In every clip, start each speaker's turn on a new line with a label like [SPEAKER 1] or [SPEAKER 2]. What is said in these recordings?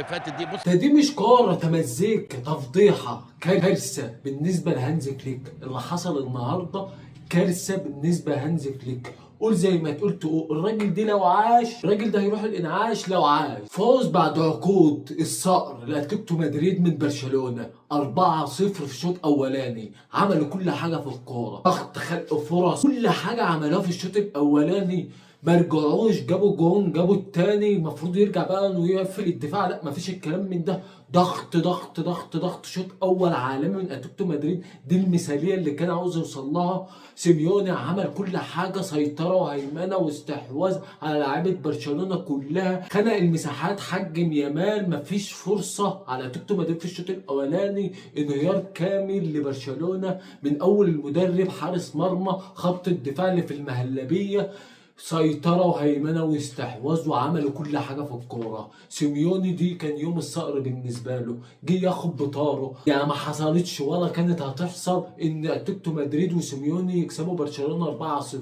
[SPEAKER 1] فاتت دي. بص
[SPEAKER 2] ده دي مش كورة، ده مزيكا، ده فضيحة، كارثة بالنسبة لهانز فليك. اللي حصل النهاردة كارثة بالنسبة لهانز فليك. قول زي ما تقول تقول، الراجل دي لو عاش، الراجل ده هيروح الانعاش لو عاش. فوز بعد عقود الصقر لاتلتيكو مدريد من برشلونة 4-0 في شوط اولاني. عملوا كل حاجة في الكورة، ضغط، خلق فرص، كل حاجة عملوها في الشوط الاولاني. ما رجعوش، جابوا جون، جابوا التاني، المفروض يرجع بقى انه يقفل الدفاع، لا مفيش الكلام من ده. ضغط ضغط ضغط ضغط، شوط اول عالمي من اتلتيكو مدريد. دي المثالية اللي كان عاوز يوصل لها سيميوني. عمل كل حاجة، سيطرة وهيمنه واستحواذ على لعيبة برشلونة كلها، خنق المساحات، حجم يامال، مفيش فرصة على اتلتيكو مدريد في الشوط الاولاني. انهيار كامل لبرشلونة من اول المدرب، حارس مرمى، خط الدفاع اللي في المهلبيه، سيطرة وهيمنة واستحواذ، وعملوا كل حاجة في الكورة. سيميوني دي كان يوم الصقر بالنسبة له، جه ياخد بطاره. يعني ما حصلتش ولا كانت هتحصل ان اتلتيكو مدريد وسيميوني يكسبوا برشلونة 4-0،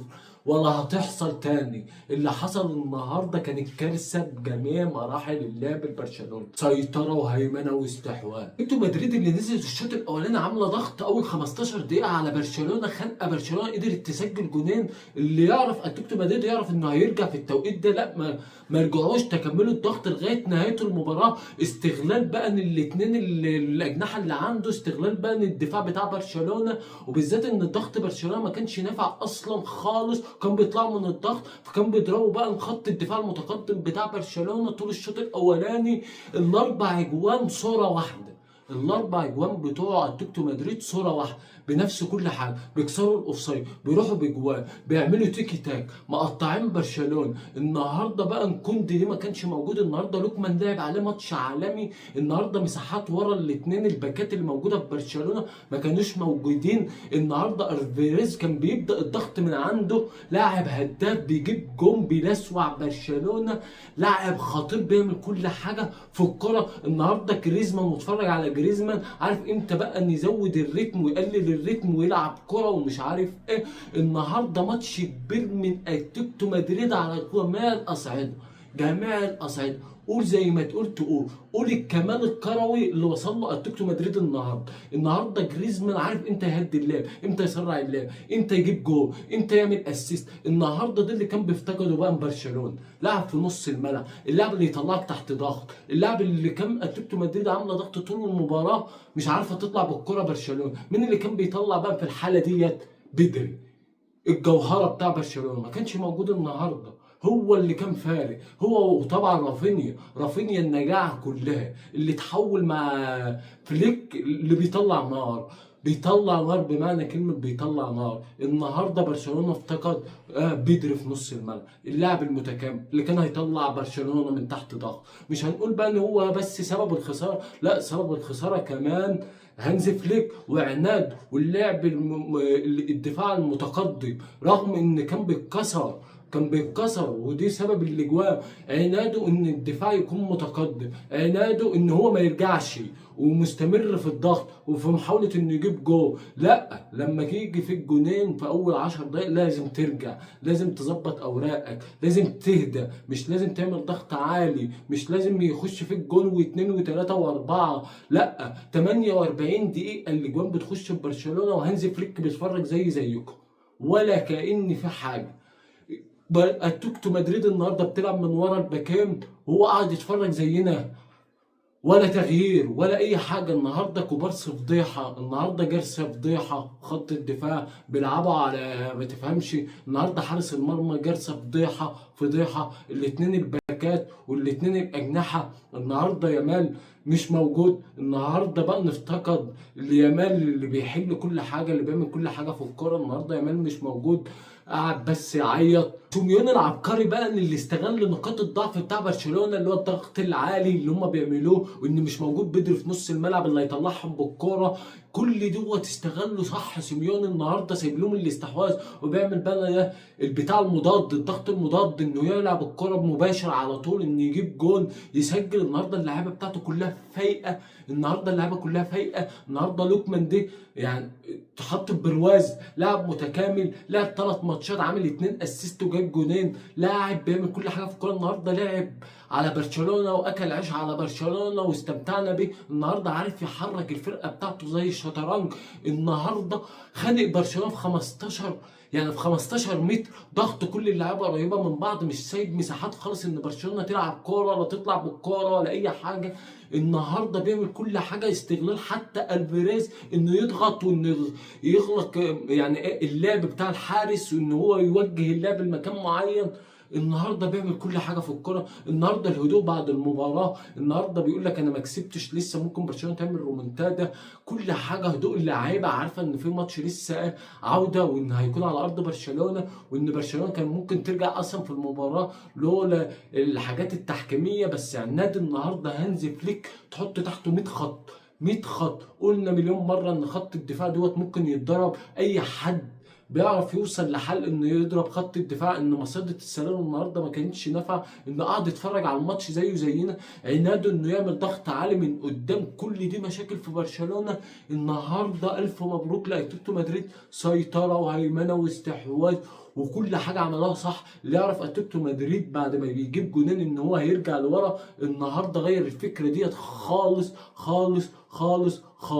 [SPEAKER 2] ولا هتحصل تاني. اللي حصل النهارده كانت كارثة بجميع مراحل اللعب لبرشلونة، سيطرة وهيمنه واستحواذ. اتلتيكو مدريد اللي نزلت الشوط الاولاني عامله ضغط اول 15 دقيقة على برشلونة، خنقه برشلونة، قدرت تسجل جونين. اللي يعرف اتلتيكو مدريد يعرف انه هيرجع في التوقيت ده، لا ما رجعوش، تكملوا الضغط لغاية نهاية المباراة. استغلال بقى ان الاثنين الاجنحة اللي عنده، استغلال بقى ان الدفاع بتاع برشلونة، وبالذات ان الضغط برشلونة ما كانش نافع اصلا خالص، كان بيطلعوا من الضغط، فكان بيضربوا بقى خط الدفاع المتقدم بتاع برشلونة طول الشوط الاولاني. الاربع اجوان صوره واحدة، الاربع اجوان بتوع اتلتيكو مدريد صوره واحدة بنفس كل حاجة، بيكسروا ال offside، بيروحوا بجوان، بيعملوا تيكي تاك، مقطعين برشلونة. النهارده بقى كوندي دي ما كانش موجود النهارده، لوكمان لعب عليه ماتش عالمي النهارده. مساحات ورا الاثنين الباكات اللي موجودة في برشلونة ما كانوش موجودين النهارده. الفيريز كان بيبدا الضغط من عنده، لاعب هداف بيجيب جون، بيلسوع برشلونة، لاعب خطير بيعمل كل حاجة في الكره. النهارده جريزمان، واتفرج على جريزمان، عارف امتى بقى ان يزود الريتم ويقلل الريتم ويلعب كرة ومش عارف ايه. النهارده ماتش كبير من اتلتيكو مدريد على جميع الاصعدة، جميع الاصعدة. قول زي ما تقول تقول، قول الكمال الكروي اللي وصل له اتلتيكو مدريد النهارده. النهارده جريزمان عارف امتى يهدي اللعب، امتى يسرع اللعب، امتى يجيب جول، امتى يعمل assist. النهارده ده اللي كان بيفتقده بقى من برشلونة، لاعب في نص الملعب، اللاعب اللي يطلعك تحت ضغط، اللاعب اللي كان اتلتيكو مدريد عامله ضغط طول المباراة مش عارفه تطلع بالكرة برشلونة. مين اللي كان بيطلع بقى في الحالة ديت؟ بدري، الجوهرة بتاع برشلونة، ما كانش موجود النهارده، هو اللي كان فارق، هو وطبعا رافينيا. رافينيا النجاعه كلها اللي تحول مع فليك، اللي بيطلع نار، بيطلع نار بمعنى كلمة بيطلع نار. النهارده برشلونة افتقد بدري في نص الملعب، اللاعب المتكامل اللي كان هيطلع برشلونة من تحت ضغط. مش هنقول بقى ان هو بس سبب الخسارة، لا، سبب الخسارة كمان هانز فليك وعناد واللعب الدفاع المتقدم، رغم ان كان بيتكسر، كان بيتكسر، ودي سبب الاجوان. عناده ان الدفاع يكون متقدم، عناده ان هو ما يرجعش ومستمر في الضغط وفي محاولة انه يجيب جول. لا، لما يجي في الجونين في اول 10 دقايق لازم ترجع، لازم تظبط اوراقك، لازم تهدى، مش لازم تعمل ضغط عالي، مش لازم يخش في الجون واثنين وثلاثة واربعة، لا، 48 دقيقة الاجوان بتخش في برشلونة وهانزي فليك بيتفرج زي زيكم ولا كأن في حاجة. اتلتيكو مدريد النهارده بتلعب من ورا الباكين وهو قاعد يتفرج زينا، ولا تغيير ولا اي حاجة. النهارده كوبارس فضيحة، النهارده جارسيا فضيحة، خط الدفاع بيلعبوا على ما تفهمش. النهارده حارس المرمى جارسيا فضيحة فضيحة، الاثنين الباكات والاثنين الاجنحة. النهارده يامال مش موجود، النهارده بقى نفتقد اليامال اللي بيحل كل حاجة، اللي بيعمل كل حاجة في الكورة. النهارده يامال مش موجود، قعد بس يعيط. سيميوني العبقري بقى اللي استغل نقاط الضعف بتاع برشلونة، اللي هو الضغط العالي اللي هم بيعملوه، وان مش موجود بدري في نص الملعب اللي هيطلعهم بالكورة، كل دوت استغلوا صح. سيميوني النهارده سايب لهم الاستحواذ وبيعمل بقى ده البتاع المضاد، الضغط المضاد، انه يلعب الكورة مباشر على طول، انه يجيب جون يسجل. النهارده اللعيبة بتاعته كلها فايقه، النهارده اللعيبة كلها فايقه. النهارده لوكمان دي يعني تحط برواز، لاعب متكامل، لعب 3 ماتشات، عامل 2 assist وجايب وجايب جونين، لاعب بيعمل كل حاجة في الكورة. النهارده لعب على برشلونة واكل عيش على برشلونة واستمتعنا بيه. النهارده عارف يحرك الفرقة بتاعته زي الشطرنج. النهارده خانق برشلونة في 15، يعني في 15 متر ضغط، كل اللعيبة قريبه من بعض، مش سايب مساحات خالص ان برشلونة تلعب كورة ولا تطلع بالكورة ولا اي حاجة. النهارده بيعمل كل حاجة، استغلال حتى الفيريز انه يضغط وانه يغلق يعني اللعب بتاع الحارس، وان هو يوجه اللعب لمكان معين. النهارده بيعمل كل حاجة في الكره. النهارده الهدوء بعد المباراة، النهارده بيقول لك انا ما كسبتش لسه، ممكن برشلونة تعمل رومنتادا. كل حاجة هدوء، اللعيبة عارفه ان في ماتش لسه عوده، وان هيكون على ارض برشلونة، وان برشلونة كان ممكن ترجع اصلا في المباراة لولا الحاجات التحكيميه. بس عناد النهارده هانز فليك تحط تحته 100 خط، 100 خط. قلنا مليون مرة ان خط الدفاع دوت ممكن يتضرب، اي حد بيعرف يوصل لحل انه يضرب خط الدفاع. ان مصيدة السلام النهارده ما كانتش نافعة، انه قعد يتفرج على الماتش زيه زينا. عناده انه يعمل ضغط عالي من قدام، كل دي مشاكل في برشلونة. النهارده الف مبروك لاتلتيكو مدريد، سيطرة وهيمنه واستحواذ وكل حاجة عملوها صح. اللي يعرف اتلتيكو مدريد بعد ما بيجيب جونين ان هو هيرجع لورا، النهارده غير الفكرة ديت خالص خالص خالص خالص.